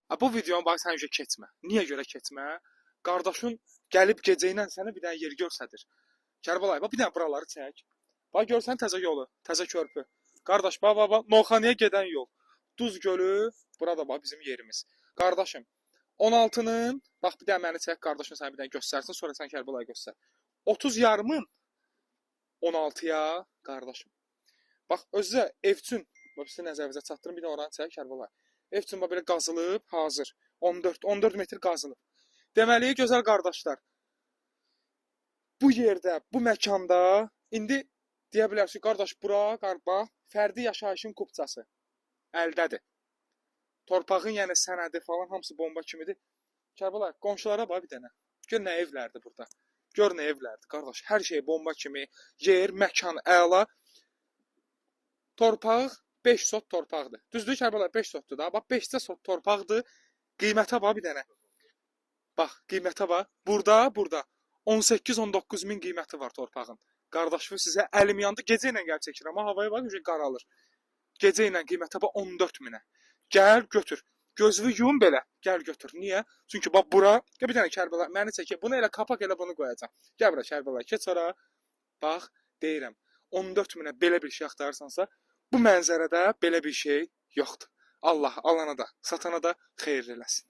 Ha, bu videonu bax sən üçün keçmə. Niyə görə keçmə? Qardaşın gəlib gecə ilə sənə bir dənə yer göstərir. Kərbəlayı, bax bir dənə buraları çək. Bax görsən təzə yolu, təzə körpü. Qardaş, bax bax bax, Novxanıya gedən yol. Duz gölü, burada bax bizim yerimiz. Qardaşım, 16-nın, bax bir dənə məni çək, qardaşım sənə bir dənə göstərsin, sonra sən Kərbəlayı göstər. 30 yarımın 16-ya qardaşım. Bax özü də ev üçün, bax sizin nəzərinizə çatdırım, bir də oranı çək Kərbəlayı. Ev üçün bax belə qazılıb, hazır. 14 metr qazılıb. Deməli, gözəl qardaşlar, bu yerdə, bu məkanda indi deyə bilərsiniz, qardaş, bura, qarbax, fərdi yaşayışın kupçası əldədir. Torpağın, yəni sənədi falan hamısı bomba kimidir. Kərbəlayı, qonşulara bax bir dənə. Gör nə evlərdir burada. Gör nə evlərdir, qardaş. Hər şey bomba kimi. Yer, məkan əla. Torpaq 5 sot torpaqdır. Düzdür Kərbəlayı, 5 sotdur da. Bax 5 sot torpaqdır. Qiymətə bax bir dənə. Bax, qiymətə bax. Burada 18-19 min qiyməti var torpağın. Qardaşım, sizə əlim yandı. Gecə ilə gəlib çəkirəm. Amma havaya bax, qaralır. Gecə ilə qiymətə bax 14 minə. Gəl götür. Gözünü yum belə. Gəl götür. Niyə? Çünki bax bura, gəl bir dənə Kərbəla, məni çəkir. Bunu elə qapaq elə bunu qoyacağam. Gəl bura Kərbəla, keç ora. Bax, deyirəm. 14 minə belə bir şey axtarırsansa, bu mənzərədə belə bir şey yoxdur. Allah alana da, satana da xeyir eləsin.